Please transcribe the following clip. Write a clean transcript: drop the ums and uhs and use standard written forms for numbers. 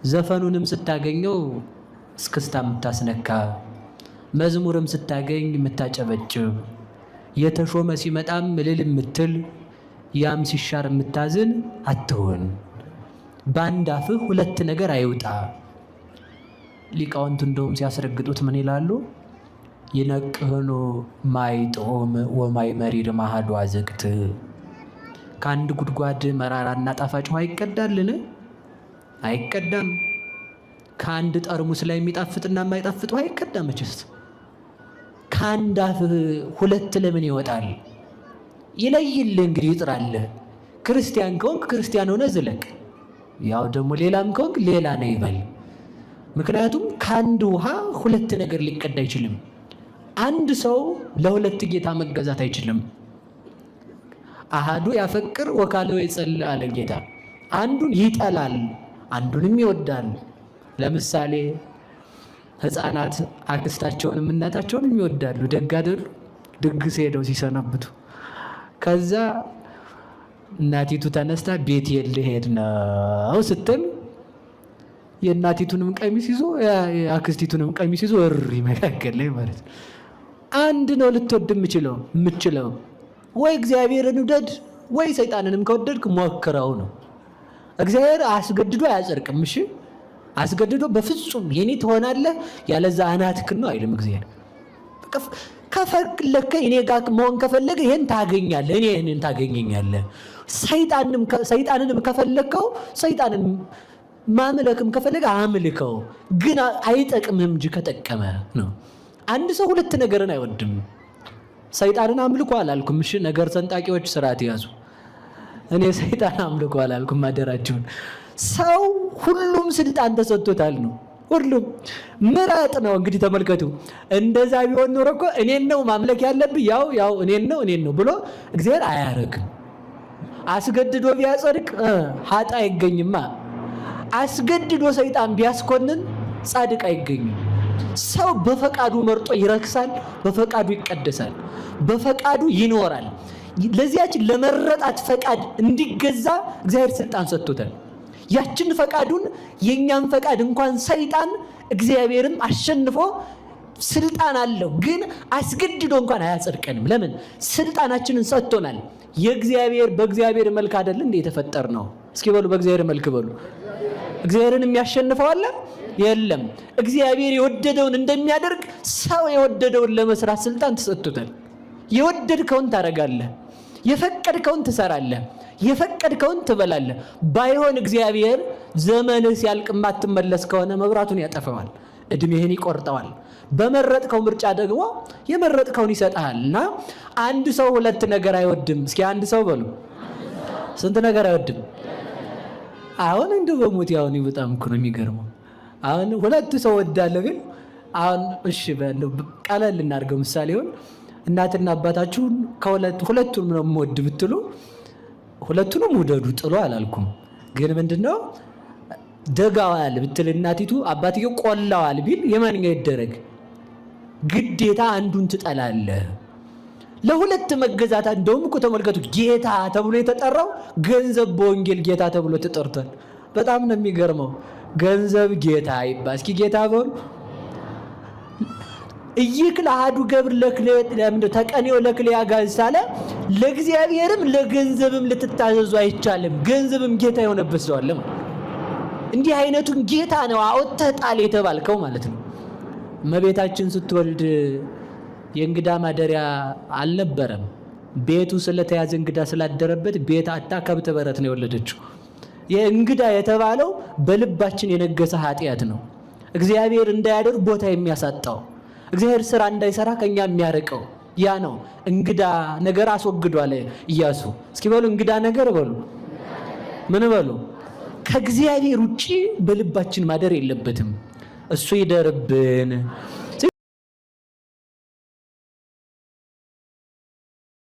ዘፈኑንም ስታገኘው እስክስታ የምታስነካ፣ መዝሙርም ስታገኝ የምታጨበጭብ፣ የተሾመ ሲመጣም እልል የምትል፣ ያም ሲሻር የምታዝን አትሁን። በአንድ አፍህ ሁለት ነገር አይውጣ። ሊቃውንቱ እንደውም ሲያስረግጡት ምን ይላሉ? ይነቅህኑ ማይ ጥዑም ወማይ መሪር ማህዶ አዘቅት። ከአንድ ጉድጓድ መራራና ጣፋጭ ውሃ ይቀዳልን? አይቀዳም። ከአንድ ጠርሙስ ላይ የሚጣፍጥና የማይጣፍጥ ውሃ አይቀዳም። መቼስ ከአንድ አፍህ ሁለት ለምን ይወጣል? ይለይልህ እንግዲህ ይጥራልህ። ክርስቲያን ከሆንክ ክርስቲያን ሆነ ዝለቅ፣ ያው ደግሞ ሌላም ከሆንክ ሌላ ነው ይበል። ምክንያቱም ከአንድ ውሃ ሁለት ነገር ሊቀዳ አይችልም። አንድ ሰው ለሁለት ጌታ መገዛት አይችልም። አሃዱ ያፈቅር ወካልኦ ይጸልእ አለ ጌታ። አንዱን ይጠላል፣ አንዱንም ይወዳል። ለምሳሌ ሕፃናት አክስታቸውንም እናታቸውንም ይወዳሉ። ደግ አይደሉ? ድግስ ሄደው ሲሰነብቱ ከዛ እናቲቱ ተነስታ ቤት ልሄድ ነው ስትል የእናቲቱንም ቀሚስ ይዞ የአክስቲቱንም ቀሚስ ይዞ እሪ መካከል ላይ ማለት ነው። አንድ ነው ልትወድ የምችለው ወይ እግዚአብሔርን ውደድ ወይ ሰይጣንንም ከወደድክ ሞክረው ነው። እግዚአብሔር አስገድዶ አያጸድቅም። እሺ አስገድዶ በፍጹም የኔ ትሆናለህ ያለዛ አናትክን ነው አይልም እግዚአብሔር። ከፈለከ እኔ ጋር መሆን ከፈለገ ይሄን ታገኛለህ፣ እኔ ይሄንን ታገኘኛለህ። ሰይጣንንም ከፈለከው ሰይጣንን ማምለክም ከፈለገ አምልከው፣ ግን አይጠቅምህም እንጂ ከጠቀመ ነው። አንድ ሰው ሁለት ነገርን አይወድም። ሰይጣንን አምልኮ አላልኩም። እሺ ነገር ሰንጣቂዎች ስርዓት ያዙ። እኔ ሰይጣን አምልኮ አላልኩም፣ አደራችሁን። ሰው ሁሉም ስልጣን ተሰጥቶታል ነው ሁሉም ምረጥ ነው። እንግዲህ ተመልከቱ። እንደዛ ቢሆን ኖሮ እኮ እኔን ነው ማምለክ ያለብህ፣ ያው ያው እኔን ነው እኔን ነው ብሎ እግዚአብሔር አያረግም። አስገድዶ ቢያጸድቅ ኃጥእ አይገኝማ። አስገድዶ ሰይጣን ቢያስኮንን ጻድቅ አይገኝም። ሰው በፈቃዱ መርጦ ይረክሳል፣ በፈቃዱ ይቀደሳል፣ በፈቃዱ ይኖራል። ለዚያች ለመረጣት ፈቃድ እንዲገዛ እግዚአብሔር ስልጣን ሰጥቶታል። ያችን ፈቃዱን የእኛን ፈቃድ እንኳን ሰይጣን እግዚአብሔርም አሸንፎ ስልጣን አለው፣ ግን አስገድዶ እንኳን አያጸድቀንም። ለምን? ስልጣናችንን ሰጥቶናል። የእግዚአብሔር በእግዚአብሔር መልክ አይደል እንዴ የተፈጠር ነው? እስኪ በሉ በእግዚአብሔር መልክ በሉ። እግዚአብሔርን የሚያሸንፈው አለ? የለም። እግዚአብሔር የወደደውን እንደሚያደርግ ሰው የወደደውን ለመስራት ስልጣን ተሰጥቶታል። የወደድከውን ታደርጋለህ፣ የፈቀድከውን ትሰራለህ፣ የፈቀድከውን ትበላለህ። ባይሆን እግዚአብሔር ዘመንህ ሲያልቅ የማትመለስ ከሆነ መብራቱን ያጠፈዋል፣ እድሜህን ይቆርጠዋል። በመረጥከው ምርጫ ደግሞ የመረጥከውን ይሰጥሃል። እና አንድ ሰው ሁለት ነገር አይወድም። እስኪ አንድ ሰው በሉ። ስንት ነገር አይወድም? አሁን እንደው በሞት አሁን በጣም እኮ ነው የሚገርመው። አሁን ሁለት ሰው ወዳለሁ ግን አሁን እሺ ቀለል እናድርገው። ምሳሌውን እናትና አባታችሁን ሁለቱንም ነው የምወድ ብትሉ ሁለቱንም ውደዱ ጥሎ አላልኩም። ግን ምንድነው ደጋዋል ብትል እናቲቱ አባትየው ቆላዋል ቢል የማንኛው ይደረግ? ግዴታ አንዱን ትጠላለህ። ለሁለት መገዛት እንደውም እኮ ተመልከቱ፣ ጌታ ተብሎ የተጠራው ገንዘብ በወንጌል ጌታ ተብሎ ተጠርቷል። በጣም ነው የሚገርመው። ገንዘብ ጌታ ይባል። እስኪ ጌታ በሉ። ኢይክል አሐዱ ገብር ተቀኔው ለክልኤ አጋእዝት አለ። ለእግዚአብሔርም ለገንዘብም ልትታዘዙ አይቻልም። ገንዘብም ጌታ የሆነበት ሰው አለ ማለት። እንዲህ አይነቱን ጌታ ነው አውጥተህ ጣል የተባልከው ማለት ነው። እመቤታችን ስትወልድ የእንግዳ ማደሪያ አልነበረም። ቤቱ ስለተያዘ እንግዳ ስላደረበት ቤት አታ ከብት በረት ነው የወለደችው። የእንግዳ የተባለው በልባችን የነገሰ ኃጢአት ነው። እግዚአብሔር እንዳያደር ቦታ የሚያሳጣው፣ እግዚአብሔር ስራ እንዳይሰራ ከኛ የሚያርቀው ያ ነው። እንግዳ ነገር አስወግዷል ኢያሱ። እስኪ በሉ እንግዳ ነገር በሉ፣ ምን በሉ? ከእግዚአብሔር ውጪ በልባችን ማደር የለበትም። እሱ ይደርብን።